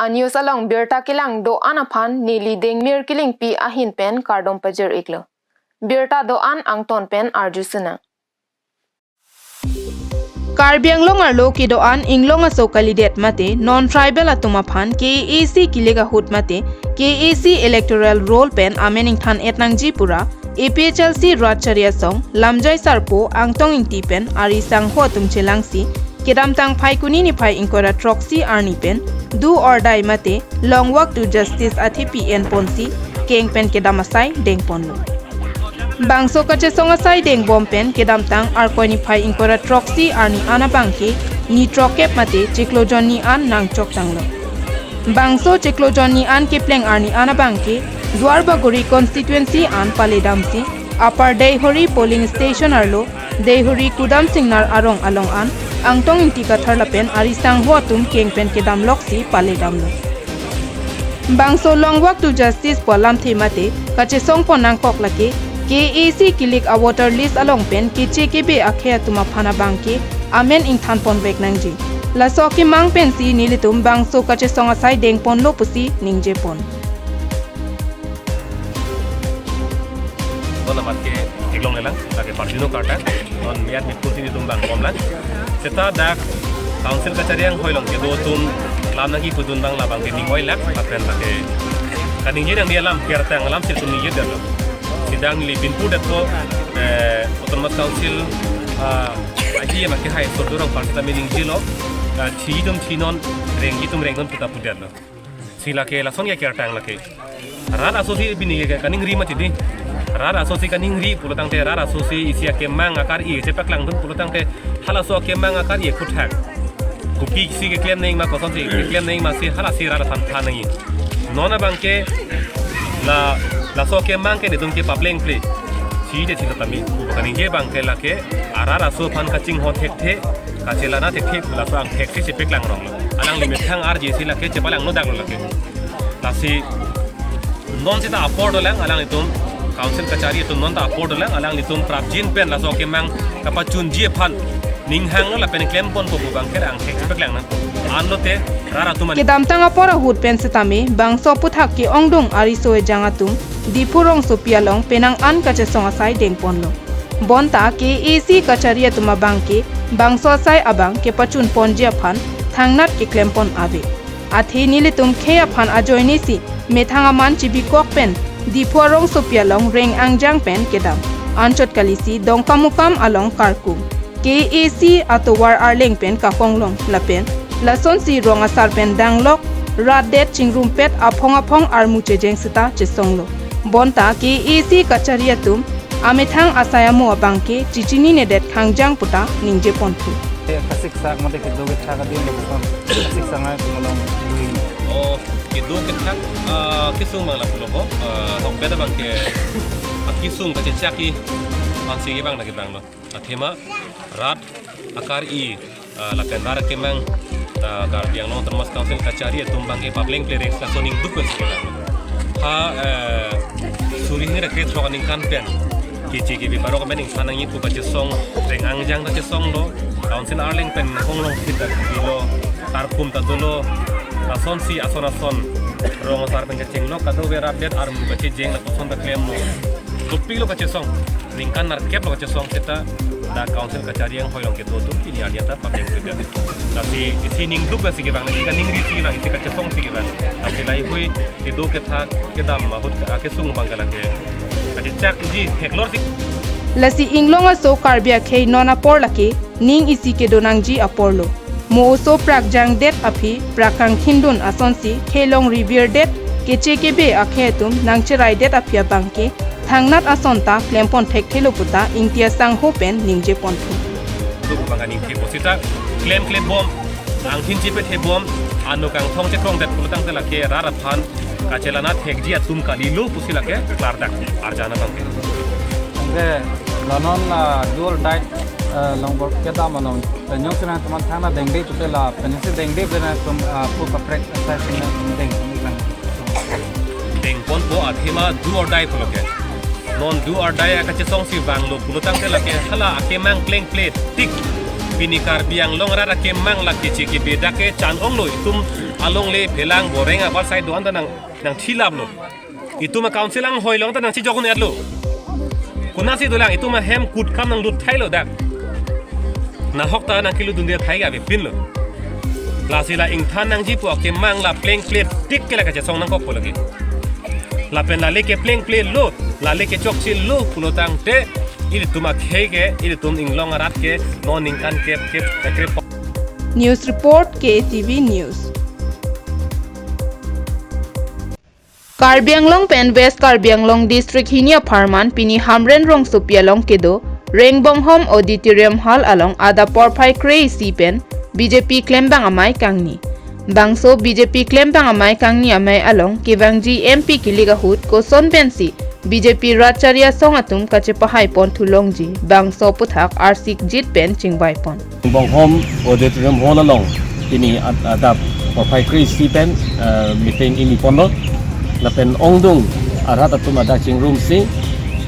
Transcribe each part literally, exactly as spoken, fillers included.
A-news along birta kelang do-an aphan neli Dengmir Killingpi ahin pen kardom pajir-iklo. Birta do-an angton pen arju sinang. Karbi Anglong arlo kedo-an inglong aso kalidet mate non-tribal atum aphan K A A C kilik ahut mate K A A C electoral roll pen amen ingthan-et nangji pura A P H L C rat chari asong Lamjoi Sarpo Angtong Ingti pen ari sangho atum chelangsi kedamtang Phaikuni niphai ingkoi ra throksi arni pen do or die mate long walk to justice athepi enponsi keng pen kedam asai dengponlo. Bangso kachesong asai dengbom pen kedamtang Arkoi niphai ingkoi ra throksi arni an abangke ni throk-kep mate chiklo jonni an nangchoktanglo. Bangso chiklo jonni an kepleng arni an abangke Duarbagori constituency an paledamsi Upper Deihori polling station arlo Deihori Kudam Singnar arong along an Angtong Ingti Kathar lapen ari sangho atum keng pen kedamloksi paledamlo. Bangso long walk to justice pu alamthe mate kachesongpon nangkok lake K A A C kilik a-voter list along pen keche kebe akhei atum aphan abangke amen ingthanponvek nangji. Laso akemang pensi nelitum bangso kachesong asai dengponlo pusi ningjepon. Bon amat ke theklonglelang, lake parjino karta, non miyat mitpun si nelitum vangbomlang. Seta dak council kachari anghoi along kedo atum lam nangji pudun abang labang ke ning oilak, lapen lake kaningje nangji alam, kertang alam si nelitum ningjedetlo. Sidang li binpur detlo, eh, Autonomous Council, ah, aji ma kehai sordorong parsi tame ningjelo, ah, thi atum thinon, rengji atum rengnon puta pudetlo. Si lake lason ke kertang lake. Rat aso si bini ke kaningri mati di. Rat aso si kaningri pulotangte rat aso si isi akemang akar-i chepaklangdun pulotangte halaso akemang akar-i aphuthak. Kopi si keklem nangji ma, kosonsi keklem nangji ma si halasi rat aphan than nangji. Non abangke la, laso akemang ke nelitum ke paplengple. Side si tame. Kaningje abangke lake arat aso aphan kachingho thekthe, kachelanat thekthe, laso angthek si chepaklang ronglo. Alangli methang arje si lake chepalangno daklo lake. Lasi non seta apor dolang, alanglitum council kachari atum non ta apor dolang, alanglitum prapjin pen laso akemang kapachunji aphan ninghanglo lapen klemponpo pu abangke angthek chepaklangna. Anlote rat atum an. Kedamtang apor ahut pen setame bangso aphuthak ke-ongdung ariso ejang atum Diphu rongsopi along penang an kachesong asai dengponlo. Bonta K A A C kachari atum abangke bangso asai abang kepachunponji aphan thangnat keklempon ave. Athe nelitum khei aphan ajoinesi methang aman chibikok pen Diphu arongsopi along reng angjang pen kedam. Anchot kalisi Dongkamukam along karkung. K A A C atovar arleng pen kakonglong lapen lasonsi rong asar pen danglok rat det chingrumpet aphong aphong armu chejeng seta chesonglo. Bonta K A A C kachari atum amethang asai amo abangke chichininedet khangjang puta ningjeponthu. Kasik sak mate kedo kethak adin lo, kasik sangai kumulong. Oh, kedo kethak, ah, kesung abang lapulo ko, ah, tokpet abangke, ah, kesung kachechak-i, ansi ke abang lake abang lo. Athema rat akar-i, ah, lapen rat akemang, ah, Karbi Anglong Autonomous Council kachari atum abangke paplengple rek laso ningduk pen si kelang. Ha, eh, suri hini ra krethrok aningkan pen keche kebe parok amen ingthan nangji pu kachesong reng angjang ta chesonglo, council arleng pen konglong phit ta bilo, karkum ta dolo, lasonsi ason ason rong asar pen kachenglok kadokave rat det armu kachejeng lapuson ta klemlo. Kopilo kachesong, ningkan nerkep lo kachesong seta dak council kachari anghoi along kedo atum pini arni ta paplengple. Lasi isi ningduk si kevang, isi kaningri si kevang, isi kachesong si kevang. Lasi laheihui kedo kethak kedam ahut akesung abangke lake kachechakji theklorsi. Lasi inglong aso Karbi akhei non apor lake ning isi kedo nangji apor lo. Mo oso prak jangdet aphi prak kangkhindun asonsi khelong ribirdet keche kebe akhei atum nangcheraidet aphi abangke thangnat ason ta klempon thekthelo puta Ingti asangho pen ningjeponthu. Duk abang kaningthepo seta klemklebom, angthin chepethebom, ano kangthong chekrongdet pulotangte lake rat aphan kachelanat thekji atum kalilo pusi lake klardak arjana abangke. Anke la non, ah, do or die, ah, longbor kedam along penyong sena teman thana dengde chute la pensi dengde bena tum, ah, pu kaprek asai sena deng lang. Dengponpo athema do or die pulo ke. Non do or die akachesong si vanglo pulotangte lake hala akemang plengple tik Pini Karbi Anglong arat akemang lake chiki bedak ke chan onglo, itum alongle phelang boreng abar sai do-an ta nang nang thilaplo. Itum a council anghoi along ta nang chijokun-etlo. Konatsi dolang, itum ahem kutkam nang lut thailo dak. Nahok ta nang kelutdunde thai ga bepinlo. Lasi la ingthan nangji pu akemang la plengple tik ke la kachesong nangkokpo lake. Lapen lale ke plengplelo, lale ke chokchelo pulo tangte, ilitum akhei ke, ilitum inglong arat ke, non ningkan ke, ke, ke, ke. News report, K A T V News. Karbi Anglong pen West Karbi Anglong District hini apharman pini Hamren rongsopi along kedo Rengbonghom Auditorium Hall along adap porphai kre-isi pen B J P klembang amei kangni. Bangso B J P klembang amei kangni amei along kevangji M P kilik ahut koson pensi B J P rat chari asong atum kachepahai pon thulongji bangso aphuthak arsikjit pen chingvai pon. Bonghom Auditorium Hall along pini ad- adap porphai kre-isi pen, eh, meeting ingni ponlo. Lapen ongdung arat atum adak chingrumsi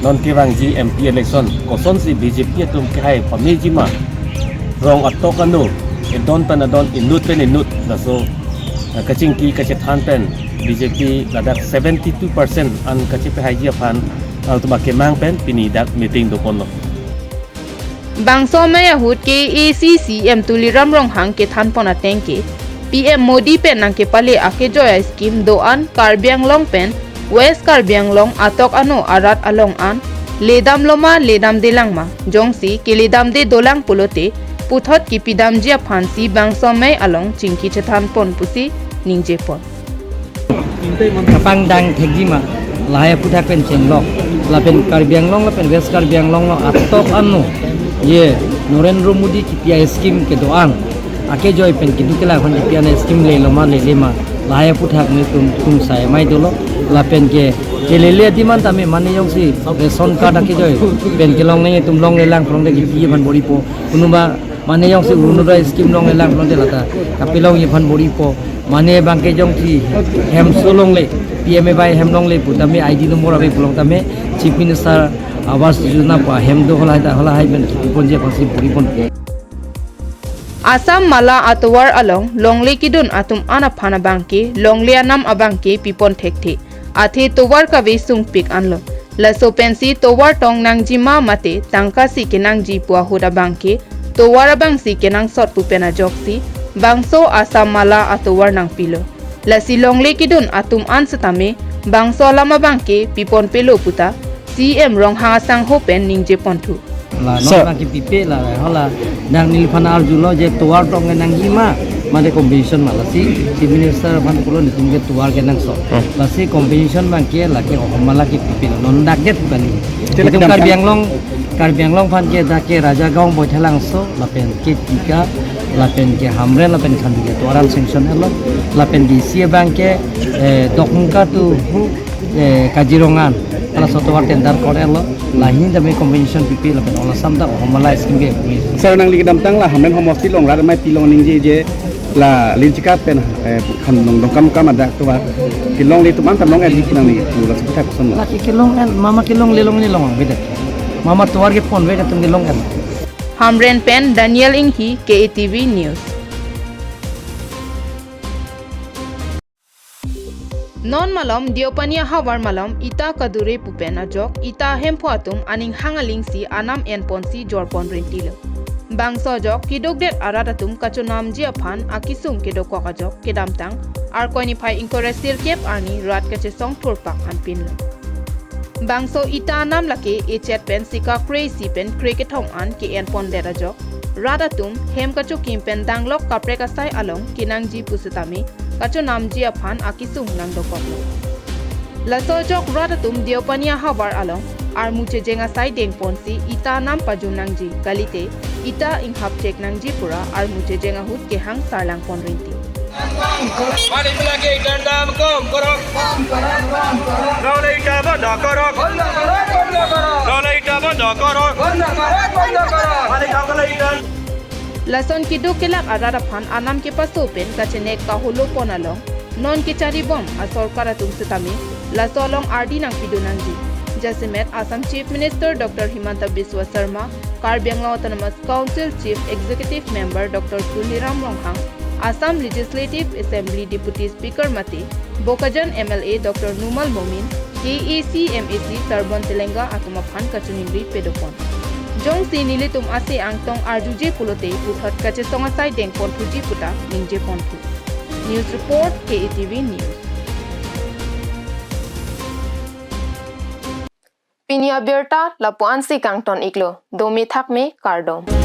non kevangji M P election kosonsi B J P atum kehai pameji ma, rong atok ano, edon pen adon, inut pen inut, laso, eh, kachingki kachethan pen B J P ladak seventy two percent an kachepahaiji aphan altum akemang pen pini dak meeting do ponlo. Bangso amei ahut K A A C C M Tuliram Ronghang kethan pon ateng ke, P M Modi pen nangkepale akejoi a-scheme do-an Karbi Anglong pen West Karbi Anglong atok ano arat along an ledamlo ma ledamdelang ma, jongsi keledamde dolang pulote puthot kipidamji aphansi bangso amei along chingki chethan pon pusi ningje pon. Kapangdang thekji ma, lahai aphuthak pen chenglok. Lapen Karbi Anglong, lapen West Karbi Anglong along atok ano, ye, Narendra Modi kipi a-scheme kedo-an, akejoi pen keduk kelak aphan kipi a-scheme lelo ma lele ma, lahai aphuthak netum tum sai amei dolo. Lapen ke, kelele adim an tame mane jongsi ration card akejoi pen kelongle, netum longlelang phrangde kipi aphan bor-ipo. Konatsi mane jongsi Orunodoi scheme longlelang phrangde lata kapelongji aphan bor-ipo. Mane abang ke jongsi hemso longle, P M A Y hem longle pu tame, I D number ave pulo tame, Chief Minister Awas Yojana pu ahem do, halahai ta, halahai pen kipi ponji aphansi bor-i pon. Assam Mala atovar along longle kedun atum an aphan abang ke longle anam abang ke pipon thekthe, athe tovar kave sungpik anlo. Laso pensi tovar tong nangji ma mate tangka si kenangji pu ahut abang ke tovar abang si kenangsot pu pen ajoksi bangso Assam Mala atovar nangpilo. Lasi longle kedun atum an setame bangso alam abang ke pipon pelo puta C M Ronghang asangho pen ningje ponthu. La non, sir, abang ke pipe la, hala nang neliphan arjulo je tovar tong kenangji ma, mane compensation ma, lasi Chief Minister aphan pulo netum ke tovar kenangsot. Hmm. Lasi compensation abang ke lake Assam Mala ke pipe la, non dak det bali. Sila itum kedamtang Karbi Anglong, Karbi Anglong aphan ke dak ke Rajagaon, Baithalangso, lapen ke Tika, lapen ke Hamren, lapen Khanduli atovar an sanction etlo, lapen ke isi abang ke, eh, Dokmoka to hu, eh, Kaziranga an, halaso atovar tender kor etlo, lahin tame compensation pipe lapen hala Assam ta Assam Mala scheme ke. Sir, nangli kedamtang la Hamren homosti along rat amei pilong ningje je la Linchika pen, eh, khan long Dongkamukam adak tovar kelongle atum an ta long-etji pu nangli pu, laso aphuthak koson lo? Lake kelong-et, mama kelongle longle long-et beda. Mama tovar kepon beda atum kelong-et. Hamren pen Daniel Inghi, K A T V News. Non malom Deopani ahavar malom ita kadure pu pen ajok ita ahemphu atum aning hang alingsi anam enponsi jorpon rintilo. Bangso ajok keduk det arat atum kachonamji aphan akesung kedokok ajok kedamtang Arkoi niphai ingkoi ra sirkep arni rat kachesong thurpak anpinlo. Bangso ita anam lake echet pen sika kre-isi pen kre kethom an ke-enpondet ajok rat atum hem kachokim pen danglok kaprek asai along kenangji pusitame kachonamji aphan akesung nangdokoklo. Laso ajok rat atum Deopani ahavar along armu chejeng asai dengponsi ita anam pajun nangji kalite ita inghap chek nangji pura armu chejeng ahut kehang sarlangpon rinti. Mane pu lake itan dam kom korok. Role ita bondo korok. Role ita bondo korok. Mane kau kala itan. Lason keduk kelak arat aphan anam kepaso pen kachenek kaholo pon along non kecharibom asorkar atum setame laso along ardi nangpidun nangji. Jasemet Assam Chief Minister Doctor Himanta Biswa Sarma Karbi Anglong Autonomous Council Chief Executive Member Doctor Tuliram Ronghang, Assam Legislative Assembly Deputy Speaker mate Bokajan M L A Doctor Numal Momin, A A C M A C Sarbon Telenga atum aphan kachiningri padopon. Jongsi nelitum ase angtong arjuje pulote puthot kachesong asai dengpon thuji puta ningje ponthu. News report, K A T V News. Pini abirta lapu-ansi kangton iklo, dome thakme kardom.